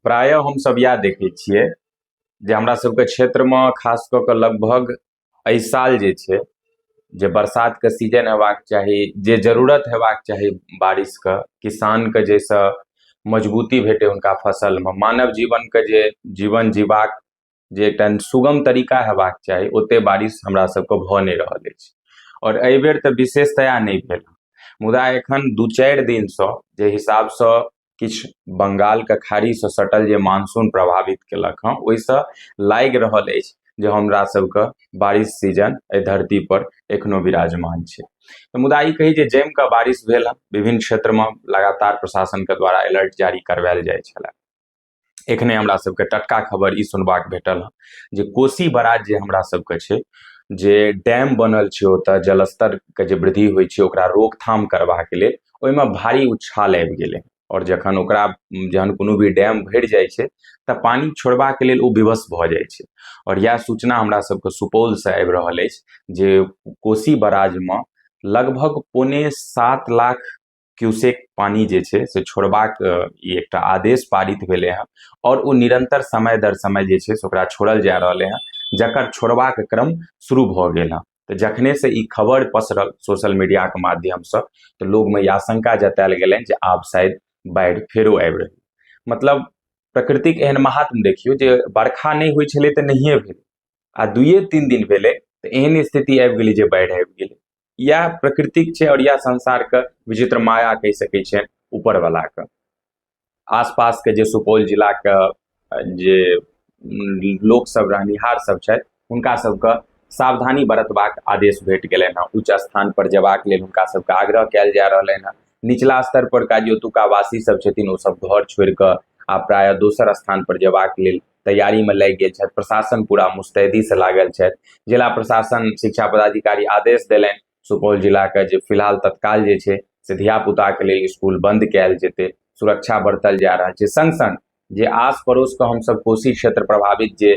प्रायः हमसभ इएह देखै छियै जे हमरा सबके क्षेत्रमे खास कऽ कऽ लगभग एहि साल जे छै जे बरसातके सीजन हेबाक चाही, जे जरूरत हेबाक चाही बारिशके, किसानके जाहिसँ मजबूती भेटै हुनका फसलमे, मानव जीवनके जे जीवन जीबाक जे एकटा सुगम तरीका हेबाक चाही, ओते बारिश हमरा सबके भऽ नहि रहल अछि। आओर एहिबेर तऽ विशेषतया नहि भेल, मुदा एखन 2-4 दिनसँ जे हिसाबसँ किछु बंगालके खाड़ीसँ सटल जे मानसून प्रभावित केलक हँ, ओहिसँ लागि रहल अछि जे हमरा सबके बारिश सीजन एहि धरती पर एखनो विराजमान छै। मुदा ई कही जे जमि कऽ बारिश भेल हँ, विभिन्न क्षेत्रमे लगातार प्रशासनके द्वारा अलर्ट जारी करवायल जाइ छलै। एखने हमरा सबके टटका खबर ई सुनबाक भेटल हँ जे कोसी बराज जे हमरा सबके छै, जे डैम बनल छै, ओतऽ जलस्तर के जे वृद्धि होइ छै ओकरा रोकथाम करबाक लेल ओहिमे भारी उछाल आबि गेलै। आओर जखन ओकरा जहन कोनो भी डैम भरि जाइ छै तऽ पानि छोड़बाक लेल ओ विवश भऽ जाइ छै। आओर इएह सूचना हमरा सबके सुपौलसँ आबि रहल अछि जे कोसी बराजमे लगभग 6.75 लाख क्यूसेक पानि जे छै से छोड़बाक ई एकटा आदेश पारित भेलै हँ, आओर ओ निरन्तर समय दर समय जे छै से ओकरा छोड़ल जा रहलै हँ, जकर छोड़बाक क्रम शुरू भऽ गेल हँ। तऽ जखने से ई खबर पसरल सोशल मीडियाके माध्यमसँ तऽ लोकमे ई आशंका जतायल गेलनि जे आब शायद बाढ़ि फेरो आबि रहल। मतलब प्रकृतिक एहन महात्म देखियौ जे बरखा नहि होइ छलै तऽ नहिए भेलै, आ 2-3 दिन भेलै तऽ एहन स्थिति आबि गेलै जे बाढ़ि आबि गेलै। इएह प्रकृतिक छै आओर इएह संसारके विचित्र माया कहि सकै छियनि ऊपरवलाके। आसपासके जे सुपौल जिलाके जे लोकसभ रहनिहार सब छथि, हुनका सबके सावधानी बरतबाक आदेश भेट गेलनि हँ। उच्च स्थान पर जेबाक लेल हुनका सबके आग्रह कयल जा रहलनि हँ। निचला स्तर पर का जे ओतुका वासी सब छथिन, ओ सब घर छोड़ि कऽ आ प्रायः दोसर स्थान पर जेबाक लेल तैयारीमे लागि गेल छथि। प्रशासन पूरा मुस्तैदीसँ लागल छथि। जिला प्रशासन शिक्षा पदाधिकारी आदेश देलनि सुपौल जिलाके जे फिलहाल तत्काल जे छै से धियापुताके लेल स्कूल बन्द कयल जेतै, सुरक्षा बरतल जा रहल छै। संग संग जे आस पड़ोसके हमसब कोसी क्षेत्र प्रभावित जे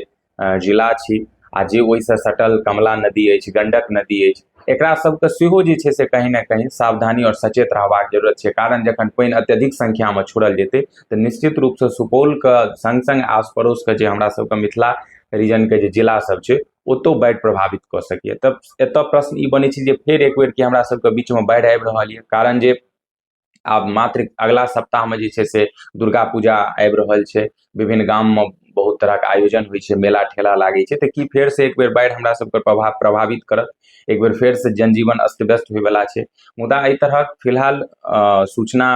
जिला छी आ जे ओहिसँ सटल कमला नदी अछि, गंडक नदी अछि, एकरा सबके सेहो जे छै से कहीं ने कहीं सावधानी आओर सचेत रहबाक जरूरत छै। कारण जखन पानि अत्यधिक संख्यामे छोड़ल जेतै तऽ निश्चित रूपसँ सुपौलके संग संग आस पड़ोसके जे हमरा सबके मिथिला रीजनके जे जिला सब छै ओतौ बाढ़ि प्रभावित कऽ सकैए। तब एतऽ प्रश्न ई बनै छै जे फेर एक बेर कि हमरा सबके बीचमे बाढ़ि आबि रहल यऽ, कारण जे आब मात्र अगला सप्ताहमे जे छै से दुर्गा पूजा आबि रहल छै, विभिन्न गाममे बहुत तरहक आयोजन होइ छै, मेला ठेला लागै छै, तऽ की फेरसँ एक बेर बाढ़ि हमरा सबके प्रभावित करत? एक बेर फेरसँ जनजीवन अस्त व्यस्त होइवला छै। मुदा एहि तरहक फिलहाल सूचना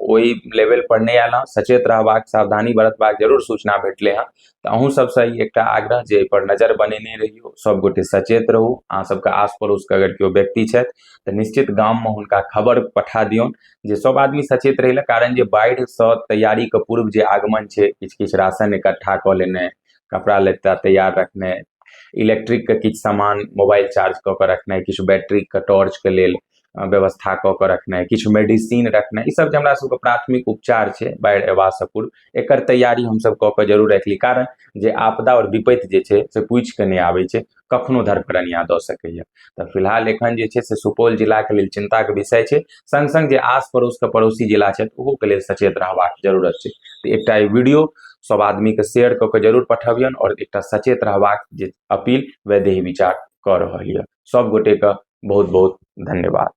ओहि लेवल पर नहि आयल हँ। सचेत रहबाक, सावधानी बरतबाक जरूर सूचना भेटलै हँ। तऽ अहूँ सबसँ ई एकटा आग्रह जे एहिपर नजर बनेने रहियौ, सब गोटे सचेत रहू। अहाँ सबके आस पड़ोसके अगर केओ व्यक्ति छथि तऽ निश्चित गाममे हुनका खबर पठा दियौन जे सब आदमी सचेत रहै लए। कारण जे बाढ़िसँ तैयारीके पूर्व जे आगमन छै, किछु किछु राशन इकट्ठा कऽ लेनाइ, कपड़ा लत्ता तैयार रखनाइ, इलेक्ट्रिकके किछु सामान मोबाइल चार्ज कऽ कऽ रखनाइ, किछु बैटरीके टॉर्चके लेल व्यवस्था कऽ कऽ रखनाइ, किछु मेडिसिन रखनाइ, ईसब जे हमरा सबके प्राथमिक उपचार छै बाढ़ि अयबासँ पूर्व, एकर तैयारी हमसब कऽ कऽ जरूर राखि ली। कारण जे आपदा आओर विपत्ति जे छै से पूछि कऽ नहि आबै छै, कखनो धरफरनिया दऽ सकैया। तऽ फिलहाल एखन जे छै से सुपौल जिलाके लेल चिन्ताके विषय छै, संग संग जे आस पड़ोसके पड़ोसी जिला छथि ओहोके लेल सचेत रहबाक जरूरत छै। तऽ एकटा ई वीडियो सब आदमीके शेयर कऽ कऽ जरूर पठबियनि आओर एकटा सचेत रहबाक जे अपील वैदेही विचार कऽ रहल यऽ। सब गोटेके बहुत बहुत धन्यवाद।